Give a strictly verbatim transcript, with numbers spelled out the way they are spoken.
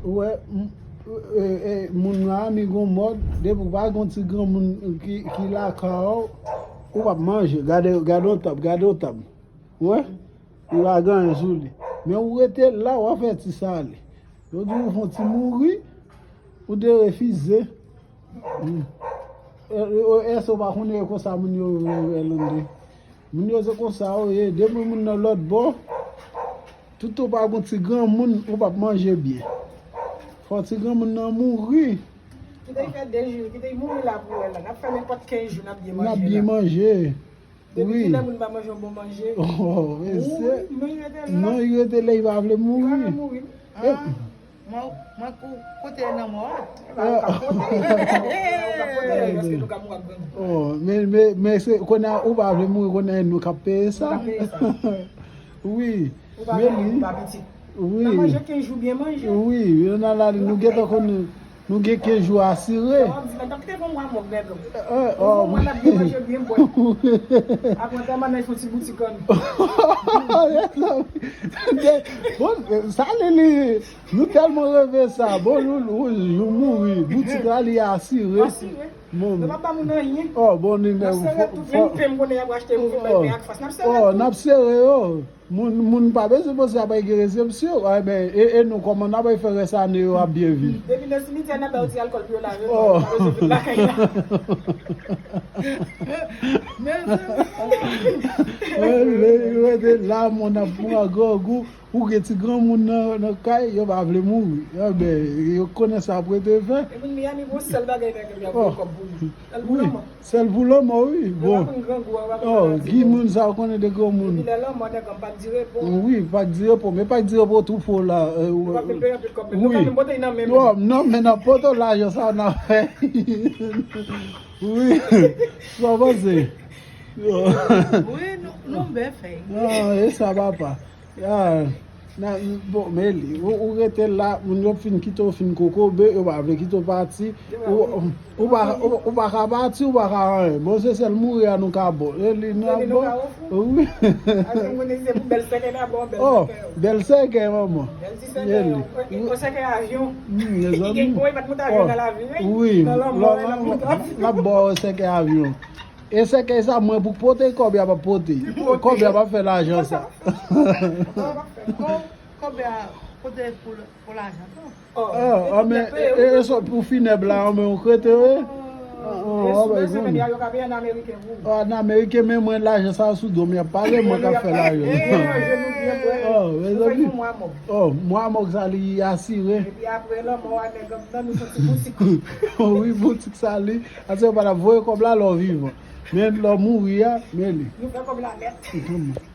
Ou wè, m- e- e- moun nan, mi gon mòd, depi w pa gon ti granmoun ki, ki lakay ou, ou p ap manje. Gade, gade yon tab, gade yon tab. Ou wè? Li pa gen anyen sou li. Men ou rete la, w ap fè ti sale. Yo di ou fè yon ti mouri, ou derefize. Hmm. E- e- Èske w pa konnen e konsa moun yo ye, Lande? Moun yo se konsa yo ye. Depi moun nan lòt bò, tout ou pa gon ti granmoun, ou p ap manje byen. Fò ti granmoun nan mouri. Kite l fè de jou, kite l mouri la pou wè la. N ap fè nenpòt kenz jou, n ap byen manje la. N ap byen manje. Depi kilè moun pa manje yon bon manje? Oh, mesye. Non, li rete la, li pa vle mouri. Li pa vle mouri. Ah, mwen, mwen kou- kote nan mò a. Ou ka pote, ou ka pote, paske nou ka mouri ak grangou. Oh, men, men, men se, kounye a, ou pa vle mouri, kounye a, nou k ap peye sa. Nou k ap peye sa. Wi. Ou pa vle mouri, ou pa pitit. Wi. N ap manje kenz jou byen manje. Wi, nou nan lari, nou gentan konnen. Nou gen kenz jou asire. Yo ap di, "Mèt, kite pou mwa mòg, nèg." Eh, oh. Pou mwa, n ap byen manje, byen bwè. Apre, tèlman n al fè yon ti boutik ann. Bon, sa li, li, nou tèlman reve sa. Bon, nou, nou, nou mouri. Boutik la, li asire. Asire. Bon. Nou p ap ba moun anyen. Oh, bon, ni. N ap sere tout, menm pen m konnen y ap achte, nou vin bay pen ak fas. N ap sere tout. Oh, n ap sere yo. Moun, moun pa bezwen panse ap gen resepsyon. Enben, e, e nou, kòman n ap fè rès ane yo ap byen viv? Depi nan simityè, n ap ba yo ti alkòl pou yo lave men yo, pa bezwen vin lakay la. Mezanmi. Rete la, moun ap pran grangou. Ou gen ti granmoun nan, nan kay, yo pa vle mouri. Enben, yo konnen sa pou rete fè. E moun Miami, bon, sèl bagay nan kè y ap voye kòb pou li. Sèl pou lanmò. Sèl pou lanmò, wi. Bon. Yo pa konn grangou a, yo pa konn maladie. Oh, ki moun sa yo konnen de granmoun? Epi lè lanmò, nèg an pa k di repo. Wi, pa k di repo, men pa k di repo twoupo la. Yo pa vle peye anpil kòb, men nou pa menm pote nan men. Oh, non, men n ap pote lajan sa, n ap fè. Wi. Sa w panse? Wi, nou, nou byen fè. Ah, e sa, papa. Ah, nan, bon, men li, ou, ou rete la, moun yo fin kite w fin kokobe, yo pa vle kite w pati. Ou, ou pa, ou, ou pa ka pati, ou pa ka anyen. Bon, se sèl mouri a nou ka bon. E li, nou ap bon. Wi. Oh, bèl sèkè, manman. Bèl ti sèkè, yon sèkè avyon. Ki gen gwo, li pa t monte avyon nan lavi, wi. Wi. Nan lanmò, l ap monte avyon. L ap ba w sèkè avyon. E sèkèy sa, mwen pou pote, kòb y ap pote. Kòb y ap fè lajan sa. Kòb y ap pote pou, pou lajan tou. Oh, oh, men, e, e, e sot pou finèb la, men ou krete, wi. Oh, an Ameriken, men mwen lajan sa sou do m, y ap pale, mwen k ap fè lajan. Oh, mezanmi. Oh, mwa mòg sa li asire. Epi apre lanmò a, nèg an nan nou soti boutik. Wi, boutik sa li. Ase yo pa t ap voye kòb la lè w vivan. Men lè w mouri a, men li. Nou fè kòb la nèt.